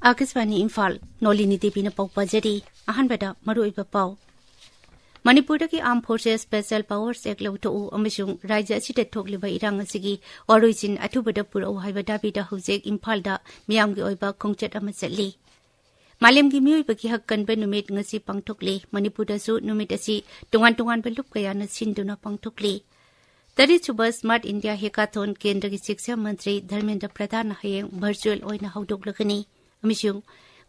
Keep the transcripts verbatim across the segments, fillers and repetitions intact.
ꯑꯥꯀꯥꯁꯕꯥꯅꯤ ꯏꯝꯐꯥꯜ, ꯅꯣꯂꯤꯅꯤ ꯗꯦꯕꯤꯅ ꯄꯥꯎ ꯄꯥꯖꯔꯤ꯫ ꯑꯍꯥꯟꯕꯗ ꯃꯔꯨꯑꯣꯏꯕ ꯄꯥꯎ꯫ ꯃꯅꯤꯄꯨꯔꯗꯒꯤ Armed Forces Special Powers Act ꯂꯧꯊꯣꯛꯎ ꯑꯃꯁꯨꯡ ꯔꯥꯖ꯭ꯌ ꯑꯁꯤꯗ ꯊꯣꯛꯂꯤꯕ ꯏꯔꯥꯡ ꯑꯁꯤꯒꯤ ꯋꯥꯔꯣꯏꯁꯤꯟ ꯑꯊꯨꯕꯗ ꯄꯨꯔꯛꯎ ꯍꯥꯏꯕ ꯗꯥꯕꯤꯗ ꯍꯧꯖꯤꯛ ꯏꯝꯐꯥꯜꯗ ꯃꯤꯌꯥꯝꯒꯤ ꯑꯣꯏꯕ ꯈꯣꯡꯆꯠ ꯑꯃ ꯆꯠꯂꯤ꯫ ꯃꯥꯂꯦꯝꯒꯤ ꯃꯤꯑꯣꯏꯕꯒꯤ ꯍꯛ ꯀꯟꯕ ꯅꯨꯃꯤꯠ ꯉꯁꯤ ꯄꯥꯡꯊꯣꯛꯂꯤ꯫ ꯃꯅꯤꯄꯨꯔꯗꯁꯨ ꯅꯨꯃꯤꯠ ꯑꯁꯤ ꯇꯣꯉꯥꯟ ꯇꯣꯉꯥꯟꯕ ꯂꯨꯞ ꯀꯌꯥꯅ ꯁꯤꯟꯗꯨꯅ ꯄꯥꯡꯊꯣꯛꯂꯤ꯫ ꯇꯔꯦꯠꯁꯨꯕ Smart India Hackathon ꯀꯦꯟꯗ꯭ꯔꯒꯤ ꯁꯤꯛꯁꯥ ꯃꯟꯇ꯭ꯔꯤ ꯙꯔꯃꯦꯟꯗ꯭ꯔ ꯄ꯭ꯔꯙꯥꯟꯅ ꯍꯌꯦꯡ virtual ꯑꯣꯏꯅ ꯍꯧꯗꯣꯛꯂꯒꯅꯤ꯫ ꯑꯃꯁꯨꯡ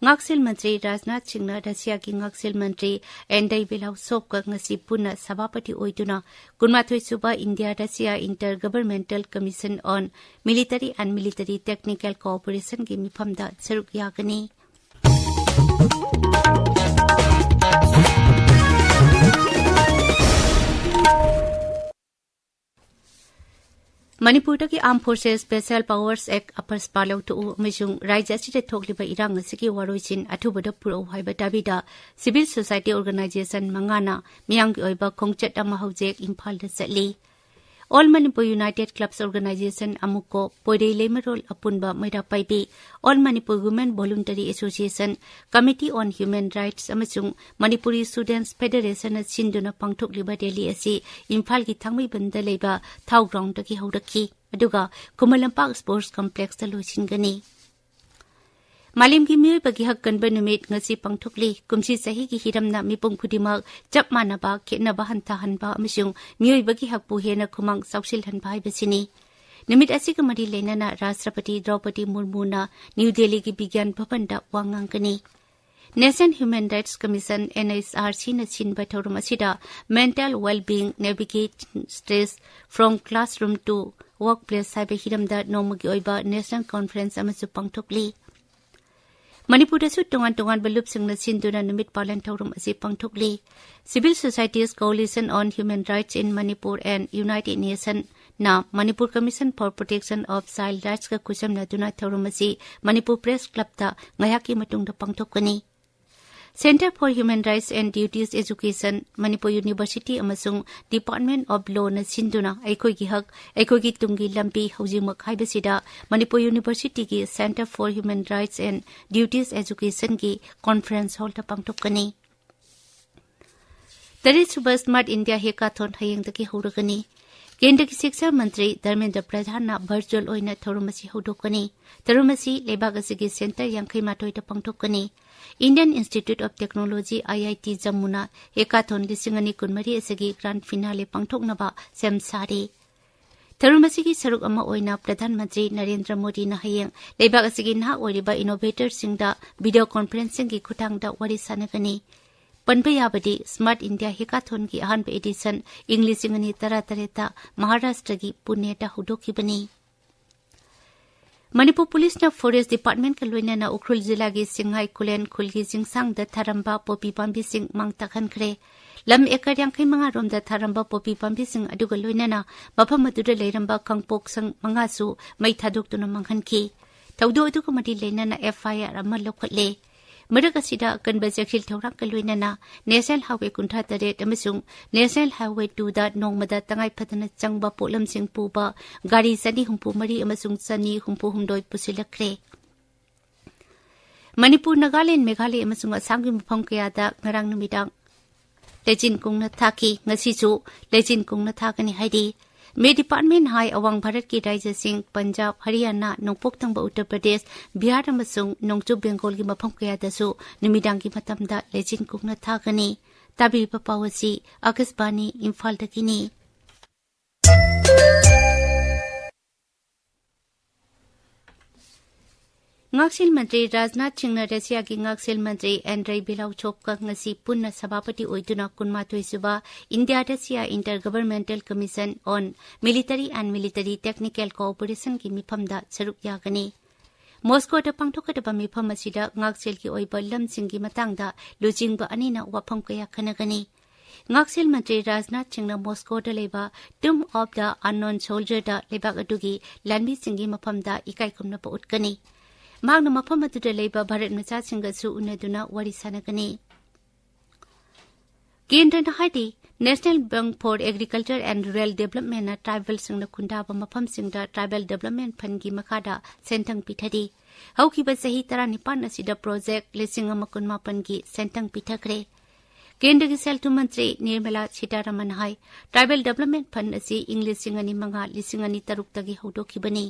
ꯉꯥꯛꯁꯦꯜ ꯃꯟꯇ꯭ꯔꯤ ꯔꯥꯖꯅꯥꯊ ꯁꯤꯡꯅ ꯔꯁꯤꯌꯥꯒꯤ ꯉꯥꯛꯁꯦꯜ ꯃꯟꯇ꯭ꯔꯤ ꯑꯦꯟꯗ꯭ꯔꯦꯏ ꯕꯦꯂꯥꯎꯁꯣꯚꯀ ꯉꯁꯤ ꯄꯨꯟꯅ ꯁꯚꯥꯄꯇꯤ ꯑꯣꯏꯗꯨꯅ ꯀꯨꯟꯃꯥꯊꯣꯏꯁꯨꯕ India Russia Inter Governmental Commission on Military and Military Technical Cooperationꯒꯤ ꯃꯤꯐꯝꯗ ꯁꯔꯨꯛ ꯌꯥꯒꯅꯤ꯫ ꯃꯅꯤꯄꯨꯔꯗꯒꯤ Armed Forces Special Powers Act, ꯑꯄꯁꯄꯥ, ꯂꯧꯊꯣꯛꯎ ꯑꯃꯁꯨꯡ ꯔꯥꯖ꯭ꯌ ꯑꯁꯤꯗ ꯊꯣꯛꯂꯤꯕ ꯏꯔꯥꯡ ꯑꯁꯤꯒꯤ ꯋꯥꯔꯣꯏꯁꯤꯟ ꯑꯊꯨꯕꯗ ꯄꯨꯔꯛꯎ ꯍꯥꯏꯕ ꯗꯥꯕꯤꯗ civil society organization ꯃꯉꯥꯅ ꯃꯤꯌꯥꯝꯒꯤ ꯑꯣꯏꯕ ꯈꯣꯡꯆꯠ ꯑꯃ ꯍꯧꯖꯤꯛ ꯏꯝꯐꯥꯜꯗ ꯆꯠꯂꯤ꯫ All Manipur United Clubs Organization, ꯑꯃꯨꯀꯣ, ꯄꯣꯏꯔꯩ ꯂꯩꯃꯔꯣꯜ ꯑꯄꯨꯟꯕ ꯃꯩꯔꯥ ꯄꯥꯏꯕꯤ, All Manipur Women Voluntary Association, Committee on Human Rights ꯑꯃꯁꯨꯡ Manipuri Students Federationꯅ ꯁꯤꯟꯗꯨꯅ ꯄꯥꯡꯊꯣꯛꯂꯤꯕ rally ꯑꯁꯤ ꯏꯝꯐꯥꯜꯒꯤ ꯊꯥꯡꯃꯩꯕꯟꯗ ꯂꯩꯕ ꯊꯥꯎ groundꯗꯒꯤ ꯍꯧꯔꯛꯈꯤ, ꯑꯗꯨꯒ ꯈꯨꯃꯟ ꯂꯝꯄꯥꯛ Sports Complexꯇ ꯂꯣꯏꯁꯤꯟꯒꯅꯤ꯫ ꯃꯥꯂꯦꯝꯒꯤ ꯃꯤꯑꯣꯏꯕꯒꯤ ꯍꯛ ꯀꯟꯕ ꯅꯨꯃꯤꯠ ꯉꯁꯤ ꯄꯥꯡꯊꯣꯛꯂꯤ꯫ ꯀꯨꯝꯁꯤ ꯆꯍꯤꯒꯤ ꯍꯤꯔꯝꯅ ꯃꯤꯄꯨꯝ ꯈꯨꯗꯤꯡꯃꯛ ꯆꯞ ꯃꯥꯟꯅꯕ, ꯈꯦꯠꯅꯕ ꯍꯟꯊꯍꯟꯕ ꯑꯃꯁꯨꯡ ꯃꯤꯑꯣꯏꯕꯒꯤ ꯍꯛꯄꯨ ꯍꯦꯟꯅ ꯈꯨꯃꯥꯡ ꯆꯥꯎꯁꯤꯜꯍꯟꯕ ꯍꯥꯏꯕꯁꯤꯅꯤ꯫ ꯅꯨꯃꯤꯠ ꯑꯁꯤꯒ ꯃꯔꯤ ꯂꯩꯅꯅ ꯔꯥꯁꯇ꯭ꯔꯄꯇꯤ ꯗ꯭ꯔꯧꯄꯗꯤ ꯃꯨꯔꯃꯨꯅ ꯅ꯭ꯌꯨ ꯗꯦꯜꯂꯤꯒꯤ ꯕꯤꯒ꯭ꯌꯥꯟ ꯚꯕꯟꯗ ꯋꯥ ꯉꯥꯡꯒꯅꯤ꯫ National Human Rights Commission, NHRCꯅ ꯁꯤꯟꯕ ꯊꯧꯔꯝ ꯑꯁꯤꯗ Mental Well-being, Navigate Stress from Classroom to Workplace ꯍꯥꯏꯕ ꯍꯤꯔꯝꯗ ꯅꯣꯡꯃꯒꯤ ꯑꯣꯏꯕ national conference ꯑꯃꯁꯨ ꯄꯥꯡꯊꯣꯛꯂꯤ꯫ ꯃꯅꯤꯄꯨꯔꯗꯁꯨ ꯇꯣꯉꯥꯟ ꯇꯣꯉꯥꯟꯕ ꯂꯨꯞꯁꯤꯡꯅ ꯁꯤꯟꯗꯨꯅ ꯅꯨꯃꯤꯠ ꯄꯥꯂꯟ ꯊꯧꯔꯝ ꯑꯁꯤ ꯄꯥꯡꯊꯣꯛꯂꯤ꯫ Civil Societies Coalition on Human Rights in Manipur and United Nationꯅ Manipur Commission for Protection of Child Rightsꯀ ꯈꯨꯠꯁꯝꯅꯗꯨꯅ ꯊꯧꯔꯝ ꯑꯁꯤ ꯃꯅꯤꯄꯨꯔ Press Clubꯇ ꯉꯥꯏꯍꯥꯛꯀꯤ ꯃꯇꯨꯡꯗ ꯄꯥꯡꯊꯣꯛꯀꯅꯤ꯫ Centre for Human Rights and Duties Education, Manipur University ꯑꯃꯁꯨꯡ Department of Lawꯅ ꯁꯤꯟꯗꯨꯅ ꯑꯩꯈꯣꯏꯒꯤ ꯍꯛ, ꯑꯩꯈꯣꯏꯒꯤ ꯇꯨꯡꯒꯤ ꯂꯝꯕꯤ ꯍꯧꯖꯤꯛꯃꯛ ꯍꯥꯏꯕꯁꯤꯗ ꯃꯅꯤꯄꯨꯔ ꯌꯨꯅꯤꯚꯔꯁꯤꯇꯤꯒꯤ Centre for Human Rights and Duties Educationꯒꯤ conference hallꯗ ꯄꯥꯡꯊꯣꯛꯀꯅꯤ꯫ ꯇꯔꯦꯠꯁꯨꯕ Smart India Hackathon ꯍꯌꯦꯡꯗꯒꯤ ꯍꯧꯔꯒꯅꯤ꯫ ꯀꯦꯟꯗ꯭ꯔꯒꯤ ꯁꯤꯛꯁꯥ ꯃꯟꯇ꯭ꯔꯤ ꯙꯔꯃꯦꯟꯗ꯭ꯔ ꯄ꯭ꯔꯙꯥꯟꯅ virtual ꯑꯣꯏꯅ ꯊꯧꯔꯝ ꯑꯁꯤ ꯍꯧꯗꯣꯛꯀꯅꯤ꯫ ꯊꯧꯔꯝ ꯑꯁꯤ ꯂꯩꯕꯥꯛ ꯑꯁꯤꯒꯤ centre ꯌꯥꯡꯈꯩ ꯃꯥꯊꯣꯏꯗ ꯄꯥꯡꯊꯣꯛꯀꯅꯤ꯫ Indian Institute of Technology, IIT ꯖꯝꯃꯨꯅ Hackathon ꯂꯤꯁꯤꯡ ꯑꯅꯤ ꯀꯨꯟꯃꯔꯤ ꯑꯁꯤꯒꯤ grand finale ꯄꯥꯡꯊꯣꯛꯅꯕ ꯁꯦꯝ ꯁꯥꯔꯤ꯫ ꯊꯧꯔꯝ ꯑꯁꯤꯒꯤ ꯁꯔꯨꯛ ꯑꯃ ꯑꯣꯏꯅ ꯄ꯭ꯔꯙꯥꯟ ꯃꯟꯇ꯭ꯔꯤ ꯅꯔꯦꯟꯗ꯭ꯔ ꯃꯣꯗꯤꯅ ꯍꯌꯦꯡ ꯂꯩꯕꯥꯛ ꯑꯁꯤꯒꯤ ꯅꯍꯥ ꯑꯣꯏꯔꯤꯕ innovatorꯁꯤꯡꯗ video conferencingꯒꯤ ꯈꯨꯠꯊꯥꯡꯗ ꯋꯥꯔꯤ ꯁꯥꯟꯅꯒꯅꯤ꯫ ꯄꯟꯕ ꯌꯥꯕꯗꯤ, Smart India Hackathonꯒꯤ ꯑꯍꯥꯟꯕ edition ꯏꯪ ꯂꯤꯁꯤꯡ ꯑꯅꯤ ꯇꯔꯥꯇꯔꯦꯠꯇ ꯃꯍꯥꯔꯥꯁꯇ꯭ꯔꯒꯤ ꯄꯨꯅꯦꯗ ꯍꯧꯗꯣꯛꯈꯤꯕꯅꯤ꯫ ꯃꯅꯤꯄꯨꯔ ꯄꯨꯂꯤꯁꯅ Forest Departmentꯀ ꯂꯣꯏꯅꯅ ꯎꯈ꯭ꯔꯨꯜ ꯖꯤꯂꯥꯒꯤ ꯁꯤꯡꯉꯥꯏ ꯈꯨꯂꯦꯟ ꯈꯨꯜꯒꯤ ꯆꯤꯡꯁꯥꯡꯗ ꯊꯥꯔꯝꯕ ꯄꯣꯄꯤ ꯄꯥꯝꯕꯤꯁꯤꯡ ꯃꯥꯡ ꯇꯥꯛꯍꯟꯈ꯭ꯔꯦ꯫ ꯂꯝ acre ꯌꯥꯡꯈꯩ ꯃꯉꯥ ꯔꯣꯝꯗ ꯊꯥꯔꯝꯕ ꯄꯣꯄꯤ ꯄꯥꯝꯕꯤꯁꯤꯡ ꯑꯗꯨꯒ ꯂꯣꯏꯅꯅ ꯃꯐꯝ ꯑꯗꯨꯗ ꯂꯩꯔꯝꯕ ꯈꯥꯡꯄꯣꯛꯁꯪ ꯃꯉꯥꯁꯨ ꯃꯩ ꯊꯥꯗꯣꯛꯇꯨꯅ ꯃꯥꯡꯍꯟꯈꯤ꯫ ꯊꯧꯗꯣꯛ ꯑꯗꯨꯒ ꯃꯔꯤ ꯂꯩꯅꯅ FIR ꯑꯃ ꯂꯧꯈꯠꯂꯦ꯫ ꯃꯔꯛ ꯑꯁꯤꯗ ꯑꯀꯟꯕ ꯆꯦꯛꯁꯤꯜ ꯊꯧꯔꯥꯡꯒ ꯂꯣꯏꯅꯅ National Highway ꯀꯨꯟꯊ꯭ꯔꯥ ꯇꯔꯦꯠ ꯑꯃꯁꯨꯡ National Highway twoꯗ ꯅꯣꯡꯃꯗ ꯇꯉꯥꯏ ꯐꯗꯅ ꯆꯪꯕ ꯄꯣꯠꯂꯝꯁꯤꯡ ꯄꯨꯕ ꯒꯥꯔꯤ ꯆꯅꯤ ꯍꯨꯝꯐꯨ ꯃꯔꯤ ꯑꯃꯁꯨꯡ ꯆꯅꯤ ꯍꯨꯝꯐꯨ ꯍꯨꯝꯗꯣꯏ ꯄꯨꯁꯤꯜꯂꯛꯈ꯭ꯔꯦ꯫ ꯃꯅꯤꯄꯨꯔ, ꯅꯥꯒꯥꯂꯦꯟ, ꯃꯦꯘꯥꯂꯌ ꯑꯃꯁꯨꯡ ꯑꯁꯥꯝꯒꯤ ꯃꯐꯝ ꯀꯌꯥꯗ ꯉꯔꯥꯡ ꯅꯨꯃꯤꯗꯥꯡ ꯂꯩꯆꯤꯟ ꯀꯨꯡꯅ ꯊꯥꯈꯤ꯫ ꯉꯁꯤꯁꯨ ꯂꯩꯆꯤꯟ ꯀꯨꯡꯅ ꯊꯥꯒꯅꯤ ꯍꯥꯏꯔꯤ꯫ May Department ꯍꯥꯏ ꯑꯋꯥꯡ ꯚꯥꯔꯠꯀꯤ ꯔꯥꯖ꯭ꯌꯁꯤꯡ ꯄꯟꯖꯥꯕ, ꯍꯔꯤꯌꯥꯅꯥ, ꯅꯣꯡꯄꯣꯛ ꯊꯪꯕ ꯎꯠꯇꯔ ꯄ꯭ꯔꯗꯦꯁ, ꯕꯤꯍꯥꯔ ꯑꯃꯁꯨꯡ ꯅꯣꯡꯆꯨꯞ ꯕꯦꯡꯒꯣꯜꯒꯤ ꯃꯐꯝ ꯀꯌꯥꯗꯁꯨ ꯅꯨꯃꯤꯗꯥꯡꯒꯤ ꯃꯇꯝꯗ ꯂꯩꯆꯤꯟ ꯀꯨꯡꯅ ꯊꯥꯒꯅꯤ꯫ ꯇꯥꯕꯤꯔꯤꯕ ꯄꯥꯎ ꯑꯁꯤ ꯑꯥꯀꯥꯁꯕꯥꯅꯤ ꯏꯝꯐꯥꯜꯗꯒꯤꯅꯤ꯫ ꯉꯥꯛꯁꯦꯜ ꯃꯟꯇ꯭ꯔꯤ ꯔꯥꯖꯅꯥꯊ ꯁꯤꯡꯅ ꯔꯁꯤꯌꯥꯒꯤ ꯉꯥꯛꯁꯦꯜ ꯃꯟꯇ꯭ꯔꯤ ꯑꯦꯟꯗ꯭ꯔꯦ ꯕꯤꯂꯥꯎꯆꯣꯞꯀ ꯉꯁꯤ ꯄꯨꯟꯅ ꯁꯚꯥꯄꯇꯤ ꯑꯣꯏꯗꯨꯅ ꯀꯨꯟꯃꯥꯊꯣꯏ ꯁꯨꯕ India Russia Inter Governmental Commission on Military and Military Technical Cooperationꯒꯤ ꯃꯤꯐꯝꯗ ꯁꯔꯨꯛ ꯌꯥꯒꯅꯤ꯫ ꯃꯣꯁꯀꯣꯗ ꯄꯥꯡꯊꯣꯛꯀꯗꯕ ꯃꯤꯐꯝ ꯑꯁꯤꯗ ꯉꯥꯛꯁꯦꯜꯒꯤ ꯑꯣꯏꯕ ꯂꯝꯁꯤꯡꯒꯤ ꯃꯇꯥꯡꯗ ꯂꯨꯆꯤꯡꯕ ꯑꯅꯤꯅ ꯋꯥꯐꯝ ꯀꯌꯥ ꯈꯟꯅꯒꯅꯤ꯫ ꯉꯥꯛꯁꯦꯜ ꯃꯟꯇ꯭ꯔꯤ ꯔꯥꯖꯅꯥꯊ ꯁꯤꯡꯅ ꯃꯣꯁꯀꯣꯗ ꯂꯩꯕ Tomb of the Unknown Soldierꯗ ꯂꯩꯕꯥꯛ ꯑꯗꯨꯒꯤ ꯂꯥꯟꯃꯤꯁꯤꯡꯒꯤ ꯃꯐꯝꯗ ꯏꯀꯥꯏ ꯈꯨꯝꯅꯕ ꯎꯠꯀꯅꯤ꯫ ꯃꯍꯥꯛꯅ ꯃꯐꯝ ꯑꯗꯨꯗ ꯂꯩꯕ ꯚꯥꯔꯠ ꯃꯆꯥꯁꯤꯡꯒꯁꯨ ꯎꯅꯗꯨꯅ ꯋꯥꯔꯤ ꯁꯥꯟꯅꯒꯅꯤ꯫ ꯀꯦꯟꯗ꯭ꯔꯅ ꯍꯥꯏꯔꯤ, National Bank for Agriculture and Rural Developmentꯅ ꯇ꯭ꯔꯥꯏꯕꯦꯜꯁꯤꯡꯅ ꯈꯨꯟꯗꯥꯕ ꯃꯐꯝꯁꯤꯡꯗ ꯇ꯭ꯔꯥꯏꯕꯦꯜ ꯗꯦꯕꯂꯞꯃꯦꯟ ꯐꯟꯒꯤ ꯃꯈꯥꯗ ꯁꯦꯟꯊꯪ ꯄꯤꯊꯔꯤ꯫ ꯍꯧꯈꯤꯕ ꯆꯍꯤ ꯇꯔꯥꯅꯤꯄꯥꯟ ꯑꯁꯤꯗ ꯄ꯭ꯔꯣꯖꯦꯛ ꯂꯤꯁꯤꯡ ꯑꯃ ꯀꯨꯟꯃꯥꯄꯟꯒꯤ ꯁꯦꯟꯊꯪ ꯄꯤꯊꯈ꯭ꯔꯦ꯫ ꯀꯦꯟꯗ꯭ꯔꯒꯤ ꯁꯦꯜ ꯊꯨꯝ ꯃꯟꯇ꯭ꯔꯤ ꯅꯤꯔꯃꯂꯥ ꯁꯤꯇꯥꯔꯥꯃꯟ ꯍꯥꯏ, ꯇ꯭ꯔꯥꯏꯕꯦꯜ ꯗꯦꯕꯂꯞꯃꯦꯟ ꯐꯟ ꯑꯁꯤ ꯏꯪ ꯂꯤꯁꯤꯡ ꯑꯅꯤ ꯃꯉꯥ, ꯂꯤꯁꯤꯡ ꯑꯅꯤ ꯇꯔꯨꯛꯇꯒꯤ ꯍꯧꯗꯣꯛꯈꯤꯕꯅꯤ꯫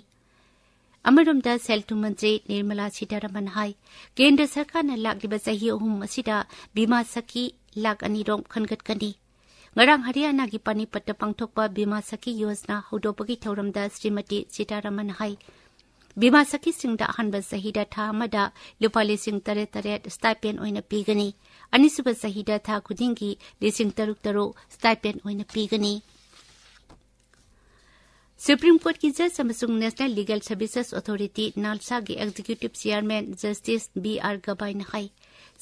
ꯑꯃꯔꯣꯝꯗ ꯁꯦꯜ ꯊꯨꯝ ꯃꯟꯇ꯭ꯔꯤ ꯅꯤꯔꯃꯂꯥ ꯁꯤꯇꯥꯔꯥꯃꯟ ꯍꯥꯏ, ꯀꯦꯟꯗ꯭ꯔ ꯁꯔꯀꯥꯔꯅ ꯂꯥꯛꯂꯤꯕ ꯆꯍꯤ ꯑꯍꯨꯝ ꯑꯁꯤꯗ ꯕꯤꯃꯥ ꯁꯈꯤ ꯂꯥꯈ ꯑꯅꯤ ꯔꯣꯝ ꯈꯟꯒꯠꯀꯅꯤ꯫ ꯉꯔꯥꯡ ꯍꯔꯤꯌꯥꯅꯥꯒꯤ ꯄꯥꯅꯤꯄꯠꯇ ꯄꯥꯡꯊꯣꯛꯄ ꯕꯤꯃꯥ ꯁꯈꯤ ꯌꯣꯖꯅꯥ ꯍꯧꯗꯣꯛꯄꯒꯤ ꯊꯧꯔꯝꯗ ꯁ꯭ꯔꯤꯃꯇꯤ ꯁꯤꯇꯥꯔꯥꯃꯟ ꯍꯥꯏ, ꯕꯤꯃꯥ ꯁꯈꯤꯁꯤꯡꯗ ꯑꯍꯥꯟꯕ ꯆꯍꯤꯗ ꯊꯥ ꯑꯃꯗ ꯂꯨꯄꯥ ꯂꯤꯁꯤꯡ ꯇꯔꯦꯠ ꯇꯔꯦꯠ stipend ꯑꯣꯏꯅ ꯄꯤꯒꯅꯤ꯫ ꯑꯅꯤꯁꯨꯕ ꯆꯍꯤꯗ ꯊꯥ ꯈꯨꯗꯤꯡꯒꯤ ꯂꯤꯁꯤꯡ ꯇꯔꯨꯛ ꯇꯔꯨꯛ stipend ꯑꯣꯏꯅ ꯄꯤꯒꯅꯤ꯫ ꯁꯨꯄ꯭ꯔꯤꯝ ꯀꯣꯔꯠꯀꯤ ꯖꯖ ꯑꯃꯁꯨꯡ National Legal Services Authority, ꯅꯥꯜꯁꯥꯒꯤ executive chairman justice B R ꯒꯕꯥꯏꯅ ꯍꯥꯏ,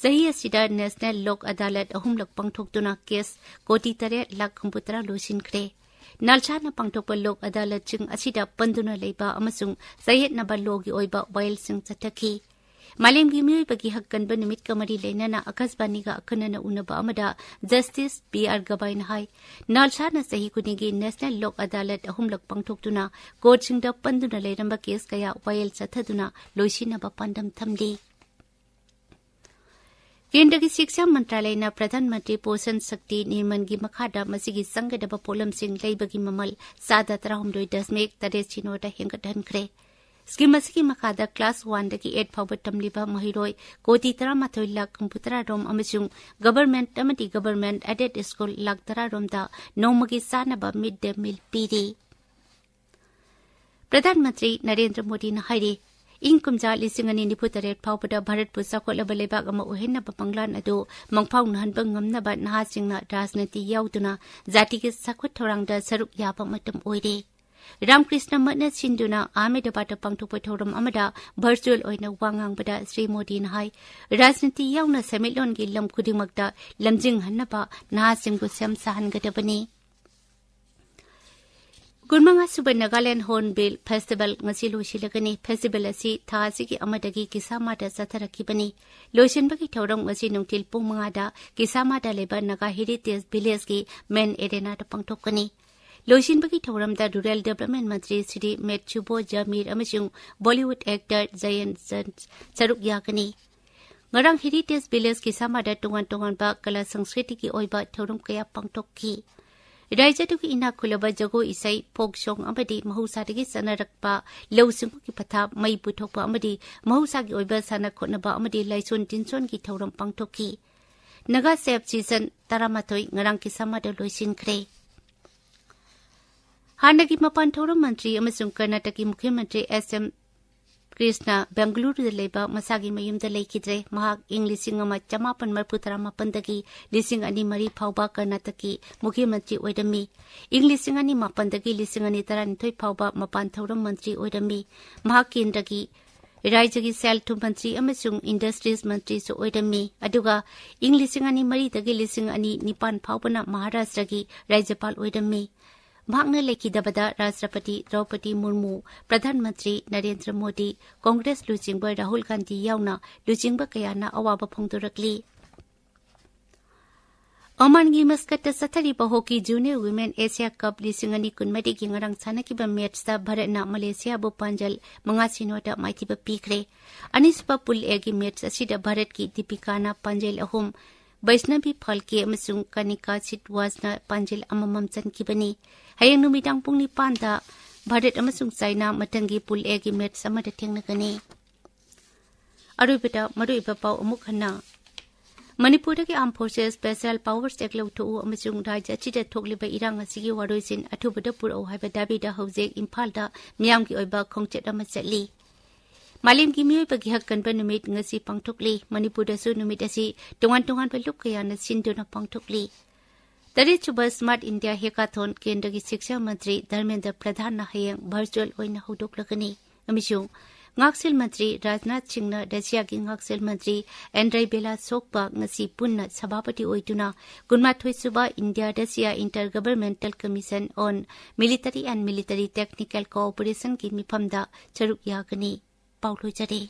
ꯆꯍꯤ ꯑꯁꯤꯗ ꯅꯦꯁꯅꯦꯜ ꯂꯣꯛ ꯑꯗꯥꯂꯠ ꯑꯍꯨꯝꯂꯛ ꯄꯥꯡꯊꯣꯛꯇꯨꯅ ꯀꯦꯁ ꯀꯣꯇꯤ ꯇꯔꯦꯠ ꯂꯥꯈ ꯍꯨꯝꯐꯨꯇꯔꯥ ꯂꯣꯏꯁꯤꯟꯈ꯭ꯔꯦ꯫ ꯅꯥꯜꯁꯥꯅ ꯄꯥꯡꯊꯣꯛꯄ ꯂꯣꯛ ꯑꯗꯥꯂꯠꯁꯤꯡ ꯑꯁꯤꯗ ꯄꯟꯗꯨꯅ ꯂꯩꯕ ꯑꯃꯁꯨꯡ ꯆꯌꯦꯠꯅꯕ ꯂꯣꯒꯤ ꯑꯣꯏꯕ ꯋꯥꯌꯦꯜꯁꯤꯡ ꯆꯠꯊꯈꯤ꯫ ꯃꯥꯂꯦꯝꯒꯤ ꯃꯤꯑꯣꯏꯕꯒꯤ ꯍꯛ ꯀꯟꯕ ꯅꯨꯃꯤꯠꯀ ꯃꯔꯤ ꯂꯩꯅꯅ ꯑꯀꯥꯁꯕꯥꯅꯤꯒ ꯑꯈꯟꯅꯅ ꯎꯅꯕ ꯑꯃꯗ ꯖꯁꯇꯤꯁ ꯕꯤ ꯑꯥꯔ ꯒꯕꯥꯏꯅ ꯍꯥꯏ, ꯅꯥꯜꯁꯥꯅ ꯆꯍꯤ ꯈꯨꯗꯤꯡꯒꯤ ꯅꯦꯁꯅꯦꯜ ꯂꯣꯛ ꯑꯗꯥꯂꯠ ꯑꯍꯨꯝꯂꯛ ꯄꯥꯡꯊꯣꯛꯇꯨꯅ ꯀꯣꯔꯠꯁꯤꯡꯗ ꯄꯟꯗꯨꯅ ꯂꯩꯔꯝꯕ ꯀꯦꯁ ꯀꯌꯥ ꯋꯥꯌꯦꯜ ꯆꯠꯊꯗꯨꯅ ꯂꯣꯏꯁꯤꯟꯅꯕ ꯄꯥꯟꯗꯝ ꯊꯝꯂꯤ꯫ ꯀꯦꯟꯗ꯭ꯔꯒꯤ ꯁꯤꯛꯁꯥ ꯃꯟꯇ꯭ꯔꯥꯂꯌꯅ ꯄ꯭ꯔꯙꯥꯟ ꯃꯟꯇ꯭ꯔꯤ ꯄꯣꯁꯟ ꯁꯛꯇꯤ ꯅꯤꯔꯃꯟꯒꯤ ꯃꯈꯥꯗ ꯃꯁꯤꯒꯤ ꯆꯪꯒꯗꯕ ꯄꯣꯠꯂꯝꯁꯤꯡ ꯂꯩꯕꯒꯤ ꯃꯃꯜ ꯆꯥꯗ ꯇꯔꯥꯍꯨꯝꯗꯣꯏ ꯗꯁꯃꯤꯛ ꯇꯔꯦꯠ ꯁꯤꯅꯣꯗ ꯍꯦꯟꯒꯠꯍꯟꯈ꯭ꯔꯦ꯫ ꯁ꯭ꯀꯤꯝ ꯑꯁꯤꯒꯤ ꯃꯈꯥꯗ ꯀ꯭ꯂꯥꯁ ꯋꯥꯟꯗꯒꯤ ꯑꯩꯠ ꯐꯥꯎꯕ ꯇꯝꯂꯤꯕ ꯃꯍꯩꯔꯣꯏ ꯀꯣꯇꯤ ꯇꯔꯥꯃꯥꯊꯣꯏ ꯂꯥꯈ ꯍꯨꯝꯐꯨꯇꯔꯥ ꯔꯣꯝ ꯑꯃꯁꯨꯡ ꯒꯚꯔꯟꯃꯦꯟꯠ ꯑꯃꯗꯤ ꯒꯚꯔꯟꯃꯦꯟꯠ ꯑꯦꯗꯦꯗ ꯁ꯭ꯀꯨꯜ ꯂꯥꯈ ꯇꯔꯥ ꯔꯣꯝꯗ ꯅꯣꯡꯃꯒꯤ ꯆꯥꯅꯕ ꯃꯤꯗ ꯗꯦ ꯃꯤꯜ ꯄꯤꯔꯤ꯫ ꯄ꯭ꯔꯙꯥꯟ ꯃꯟꯇ꯭ꯔꯤ ꯅꯔꯦꯟꯗ꯭ꯔ ꯃꯣꯗꯤꯅ ꯍꯥꯏꯔꯤ, ꯏꯪ ꯀꯨꯝꯖꯥ ꯂꯤꯁꯤꯡ ꯑꯅꯤ ꯅꯤꯐꯨ ꯇꯔꯦꯠ ꯐꯥꯎꯕꯗ ꯚꯥꯔꯠꯄꯨ ꯆꯥꯎꯈꯠꯂꯕ ꯂꯩꯕꯥꯛ ꯑꯃ ꯑꯣꯏꯍꯟꯅꯕ ꯃꯪꯂꯥꯟ ꯑꯗꯨ ꯃꯪꯐꯥꯎꯅꯍꯟꯕ ꯉꯝꯅꯕ ꯅꯍꯥꯁꯤꯡꯅ ꯔꯥꯖꯅꯤꯇꯤ ꯌꯥꯎꯗꯨꯅ ꯖꯥꯇꯤꯒꯤ ꯆꯥꯎꯈꯠ ꯊꯧꯔꯥꯡꯗ ꯁꯔꯨꯛ ꯌꯥꯕ ꯃꯇꯝ ꯑꯣꯏꯔꯦ꯫ ꯔꯥꯝꯀ꯭ꯔꯤꯁꯅ ꯃꯠꯅ ꯁꯤꯟꯗꯨꯅ ꯑꯍꯃꯦꯗꯕꯥꯗꯇ ꯄꯥꯡꯊꯣꯛꯄ ꯊꯧꯔꯝ ꯑꯃꯗ ꯚꯔꯆꯨꯑꯦꯜ ꯑꯣꯏꯅ ꯋꯥ ꯉꯥꯡꯕꯗ ꯁ꯭ꯔꯤ ꯃꯣꯗꯤꯅ ꯍꯥꯏ, ꯔꯥꯖꯅꯤꯇꯤ ꯌꯥꯎꯅ ꯁꯦꯟꯃꯤꯠꯂꯣꯟꯒꯤ ꯂꯝ ꯈꯨꯗꯤꯡꯃꯛꯇ ꯂꯝꯖꯤꯡꯍꯟꯅꯕ ꯅꯍꯥꯁꯤꯡꯕꯨ ꯁꯦꯝ ꯁꯥꯍꯟꯒꯗꯕꯅꯤ꯫ ꯀꯨꯟꯃꯉꯥ ꯁꯨꯕ ꯅꯥꯒꯥꯂꯦꯟ ꯍꯣꯔꯟꯕꯤꯜ ꯐꯦꯁꯇꯤꯚꯦꯜ ꯉꯁꯤ ꯂꯣꯏꯁꯤꯜꯂꯒꯅꯤ꯫ ꯐꯦꯁꯇꯤꯚꯦꯜ ꯑꯁꯤ ꯊꯥ ꯑꯁꯤꯒꯤ ꯑꯃꯗꯒꯤ ꯀꯤꯁꯥꯃꯥꯗ ꯆꯠꯊꯔꯛꯈꯤꯕꯅꯤ꯫ ꯂꯣꯏꯁꯤꯟꯕꯒꯤ ꯊꯧꯔꯝ ꯉꯁꯤ ꯅꯨꯡꯊꯤꯜ ꯄꯨꯡ ꯃꯉꯥꯗ ꯀꯤꯁꯥꯃꯥꯗ ꯂꯩꯕ ꯅꯥꯒꯥ ꯍꯦꯔꯤꯇꯦꯖ ꯚꯤꯂꯦꯖꯀꯤ ꯃꯦꯟ ꯑꯦꯔꯦꯅꯥꯗ ꯄꯥꯡꯊꯣꯛꯀꯅꯤ꯫ ꯂꯣꯏꯁꯤꯟꯕꯒꯤ ꯊꯧꯔꯝꯗ ꯔꯨꯔꯦꯜ ꯗꯤꯕ꯭ꯂꯞꯃꯦꯟ ꯃꯟꯇ꯭ꯔꯤ ꯁ꯭ꯔꯤ ꯃꯦꯠꯁꯨꯕꯣ ꯖꯃꯤꯔ ꯑꯃꯁꯨꯡ ꯕꯣꯂꯤꯋꯨꯗ ꯑꯦꯛꯇꯔ ꯖꯌꯟ ꯖꯟ ꯁꯔꯨꯛ ꯌꯥꯒꯅꯤ꯫ ꯉꯔꯥꯡ ꯍꯦꯔꯤꯇꯦꯖ ꯚꯤꯂꯦꯖ ꯀꯤꯁꯥꯃꯥꯗ ꯇꯣꯉꯥꯟ ꯇꯣꯉꯥꯟꯕ ꯀꯂꯥ ꯁꯪꯁꯀ꯭ꯔꯤꯇꯤꯒꯤ ꯑꯣꯏꯕ ꯊꯧꯔꯝ ꯀꯌꯥ ꯄꯥꯡꯊꯣꯛꯈꯤ꯫ ꯔꯥꯏꯖ꯭ꯌꯗꯨꯒꯤ ꯏꯅꯥꯛ ꯈꯨꯜꯂꯕ ꯖꯒꯣꯏ ꯏꯁꯩ, ꯐꯣꯛ ꯁꯣꯡ ꯑꯃꯗꯤ ꯃꯍꯧꯁꯥꯗꯒꯤ ꯆꯠꯅꯔꯛꯄ ꯂꯧꯎ ꯁꯤꯡꯎꯒꯤ ꯄꯊꯥꯞ ꯃꯩ ꯄꯨꯊꯣꯛꯄ ꯑꯃꯗꯤ ꯃꯍꯧꯁꯥꯒꯤ ꯑꯣꯏꯕ ꯁꯥꯟꯅ ꯈꯣꯠꯅꯕ ꯑꯃꯗꯤ ꯂꯥꯏꯁꯣꯟ ꯇꯤꯟꯁꯣꯟꯒꯤ ꯊꯧꯔꯝ ꯄꯥꯡꯊꯣꯛꯈꯤ꯫ ꯅꯥꯒꯥ ꯁꯦꯞ ꯁꯤꯖꯟ ꯇꯔꯥꯃꯥꯊꯣꯏ ꯉꯔꯥꯡ ꯀꯤꯁꯥꯃꯥꯗ ꯂꯣꯏꯁꯤꯟꯈ꯭ꯔꯦ꯫ ꯍꯥꯟꯅꯒꯤ ꯃꯄꯥꯟ ꯊꯧꯔꯝ ꯃꯟꯇ꯭ꯔꯤ ꯑꯃꯁꯨꯡ ꯀꯔꯅꯥꯇꯀꯀꯤ ꯃꯨꯈ꯭ꯌ ꯃꯟꯇ꯭ꯔꯤ ꯑꯦꯁ ꯑꯦꯝ ꯀ꯭ꯔꯤꯁꯅ ꯕꯦꯡꯒꯂꯨꯔꯨꯗ ꯂꯩꯕ ꯃꯁꯥꯒꯤ ꯃꯌꯨꯝꯗ ꯂꯩꯈꯤꯗ꯭ꯔꯦ꯫ ꯃꯍꯥꯛ ꯏꯪ ꯂꯤꯁꯤꯡ ꯑꯃ ꯆꯃꯥꯄꯟ ꯃꯔꯤꯐꯨ ꯇꯔꯥꯃꯥꯄꯟꯗꯒꯤ ꯂꯤꯁꯤꯡ ꯑꯅꯤ ꯃꯔꯤ ꯐꯥꯎꯕ ꯀꯔꯅꯥꯇꯀꯀꯤ ꯃꯨꯈ꯭ꯌ ꯃꯟꯇ꯭ꯔꯤ ꯑꯣꯏꯔꯝꯃꯤ꯫ ꯏꯪ ꯂꯤꯁꯤꯡ ꯑꯅꯤ ꯃꯥꯄꯟꯗꯒꯤ ꯂꯤꯁꯤꯡ ꯑꯅꯤ ꯇꯔꯥꯅꯤꯊꯣꯏ ꯐꯥꯎꯕ ꯃꯄꯥꯟ ꯊꯧꯔꯝ ꯃꯟꯇ꯭ꯔꯤ ꯑꯣꯏꯔꯝꯃꯤ꯫ ꯃꯍꯥꯛ ꯀꯦꯟꯗ꯭ꯔꯒꯤ ꯔꯥꯏꯖ꯭ꯌꯒꯤ ꯁꯦꯜ ꯊꯨꯝ ꯃꯟꯇ꯭ꯔꯤ ꯑꯃꯁꯨꯡ ꯏꯟꯗꯁꯇ꯭ꯔꯤꯁ ꯃꯟꯇ꯭ꯔꯤꯁꯨ ꯑꯣꯏꯔꯝꯃꯤ꯫ ꯑꯗꯨꯒ ꯏꯪ ꯂꯤꯁꯤꯡ ꯑꯅꯤ ꯃꯔꯤꯗꯒꯤ ꯂꯤꯁꯤꯡ ꯑꯅꯤ ꯅꯤꯄꯥꯟ ꯐꯥꯎꯕꯅ ꯃꯍꯥꯔꯥꯁꯇ꯭ꯔꯒꯤ ꯔꯥꯖ꯭ꯌꯄꯥꯜ ꯑꯣꯏꯔꯝꯃꯤ꯫ ꯃꯍꯥꯛꯅ ꯂꯩꯈꯤꯗꯕꯗ ꯔꯥꯁꯇ꯭ꯔꯄꯇꯤ ꯗ꯭ꯔꯧꯄꯗꯤ ꯃꯨꯔꯃꯨ, ꯄ꯭ꯔꯙꯥꯟ ꯃꯟꯇ꯭ꯔꯤ ꯅꯔꯦꯟꯗ꯭ꯔ ꯃꯣꯗꯤ, ꯀꯣꯡꯒ꯭ꯔꯦꯁ ꯂꯨꯆꯤꯡꯕ ꯔꯥꯍꯨꯜ ꯒꯥꯟꯙꯤ ꯌꯥꯎꯅ ꯂꯨꯆꯤꯡꯕ ꯀꯌꯥꯅ ꯑꯋꯥꯕ ꯐꯣꯡꯗꯣꯔꯛꯂꯤ꯫ ꯑꯣꯃꯥꯟꯒꯤ ꯃꯁꯀꯠꯇ ꯆꯠꯊꯔꯤꯕ ꯍꯣꯀꯤ ꯖꯨꯅꯤꯌꯔ ꯋꯤꯃꯦꯟ ꯑꯦꯁꯤꯌꯥ ꯀꯞ ꯂꯤꯁꯤꯡ ꯑꯅꯤ ꯀꯨꯟꯃꯔꯤꯒꯤ ꯉꯔꯥꯡ ꯁꯥꯟꯅꯈꯤꯕ ꯃꯦꯠꯁꯇ ꯚꯥꯔꯠꯅ ꯃꯂꯦꯁꯤꯌꯥꯕꯨ ꯄꯥꯟꯖꯜ ꯃꯉꯥ ꯁꯤꯅꯣꯗ ꯃꯥꯏꯊꯤꯕ ꯄꯤꯈ꯭ꯔꯦ꯫ ꯑꯅꯤꯁꯨꯕ ꯄꯨꯜ ꯑꯦꯒꯤ ꯃꯦꯠꯁ ꯑꯁꯤꯗ ꯚꯥꯔꯠꯀꯤ ꯗꯤꯄꯤꯀꯥꯅ ꯄꯥꯟꯖꯜ ꯑꯍꯨꯝ, ꯕꯩꯁꯅꯕꯤ ꯐꯥꯜꯀꯦ ꯑꯃꯁꯨꯡ ꯀꯅꯤꯀꯥ ꯁꯤꯠꯋꯥꯁꯅ ꯄꯥꯟꯖꯤꯜ ꯑꯃꯃꯝ ꯆꯟꯈꯤꯕꯅꯤ꯫ ꯍꯌꯦꯡ ꯅꯨꯃꯤꯗꯥꯡ ꯄꯨꯡ ꯅꯤꯄꯥꯟꯗ ꯚꯥꯔꯠ ꯑꯃꯁꯨꯡ ꯆꯥꯏꯅꯥ ꯃꯊꯪꯒꯤ ꯄꯨꯜ ꯑꯦꯒꯤ ꯃꯦꯠꯁ ꯑꯃꯗ ꯊꯦꯡꯅꯒꯅꯤ꯫ ꯑꯔꯣꯏꯕꯗ ꯃꯔꯨꯑꯣꯏꯕ ꯄꯥꯎ ꯑꯃꯨꯛ ꯍꯟꯅ꯫ ꯃꯅꯤꯄꯨꯔꯗꯒꯤ ꯑꯥꯔꯝ ꯐꯣꯔꯁꯦꯁ ꯁ꯭ꯄꯦꯁꯦꯜ ꯄꯥꯋꯔꯁ ꯑꯦꯛ ꯂꯧꯊꯣꯛꯎ ꯑꯃꯁꯨꯡ ꯔꯥꯖ꯭ꯌ ꯑꯁꯤꯗ ꯊꯣꯛꯂꯤꯕ ꯏꯔꯥꯡ ꯑꯁꯤꯒꯤ ꯋꯥꯔꯣꯏꯁꯤꯟ ꯑꯊꯨꯕꯗ ꯄꯨꯔꯛꯎ ꯍꯥꯏꯕ ꯗꯥꯕꯤꯗ ꯍꯧꯖꯤꯛ ꯏꯝꯐꯥꯜꯗ ꯃꯤꯌꯥꯝꯒꯤ ꯑꯣꯏꯕ ꯈꯣꯡꯆꯠ ꯑꯃ ꯆꯠꯂꯤ꯫ ꯃꯥꯂꯦꯝꯒꯤ ꯃꯤꯑꯣꯏꯕꯒꯤ ꯍꯛ ꯀꯟꯕ ꯅꯨꯃꯤꯠ ꯉꯁꯤ ꯄꯥꯡꯊꯣꯛꯂꯤ꯫ ꯃꯅꯤꯄꯨꯔꯗꯁꯨ ꯅꯨꯃꯤꯠ ꯑꯁꯤ ꯇꯣꯉꯥꯟ ꯇꯣꯉꯥꯟꯕ ꯂꯨꯞ ꯀꯌꯥꯅ ꯁꯤꯟꯗꯨꯅ ꯄꯥꯡꯊꯣꯛꯂꯤ꯫ ꯇꯔꯦꯠꯁꯨꯕ ꯁ꯭ꯃꯥꯔꯠ ꯏꯟꯗꯤꯌꯥ ꯍꯦꯀꯥꯊꯣꯟ ꯀꯦꯟꯗ꯭ꯔꯒꯤ ꯁꯤꯛꯁꯥ ꯃꯟꯇ꯭ꯔꯤ ꯙꯔꯃꯦꯟꯗ꯭ꯔ ꯄ꯭ꯔꯙꯥꯟꯅ ꯍꯌꯦꯡ ꯚꯔꯆꯨꯑꯦꯜ ꯑꯣꯏꯅ ꯍꯧꯗꯣꯛꯂꯒꯅꯤ꯫ ꯑꯃꯁꯨꯡ ꯉꯥꯛꯁꯦꯜ ꯃꯟꯇ꯭ꯔꯤ ꯔꯥꯖꯅꯥꯊ ꯁꯤꯡꯅ ꯔꯁꯤꯌꯥꯒꯤ ꯉꯥꯛꯁꯦꯜ ꯃꯟꯇ꯭ꯔꯤ ꯑꯦꯟꯗ꯭ꯔꯦ ꯕꯦꯂꯥꯁꯣꯚꯀ ꯉꯁꯤ ꯄꯨꯟꯅ ꯁꯚꯥꯄꯇꯤ ꯑꯣꯏꯗꯨꯅ ꯀꯨꯟꯃꯥꯊꯣꯏ ꯁꯨꯕ India Russia intergovernmental commission on military and military technical ꯀꯣꯑꯣꯄꯔꯦꯁꯟꯒꯤ ꯃꯤꯐꯝꯗ ꯁꯔꯨꯛ ꯌꯥꯒꯅꯤ꯫ ꯄꯥꯎ ꯂꯣꯏꯖꯔꯦ꯫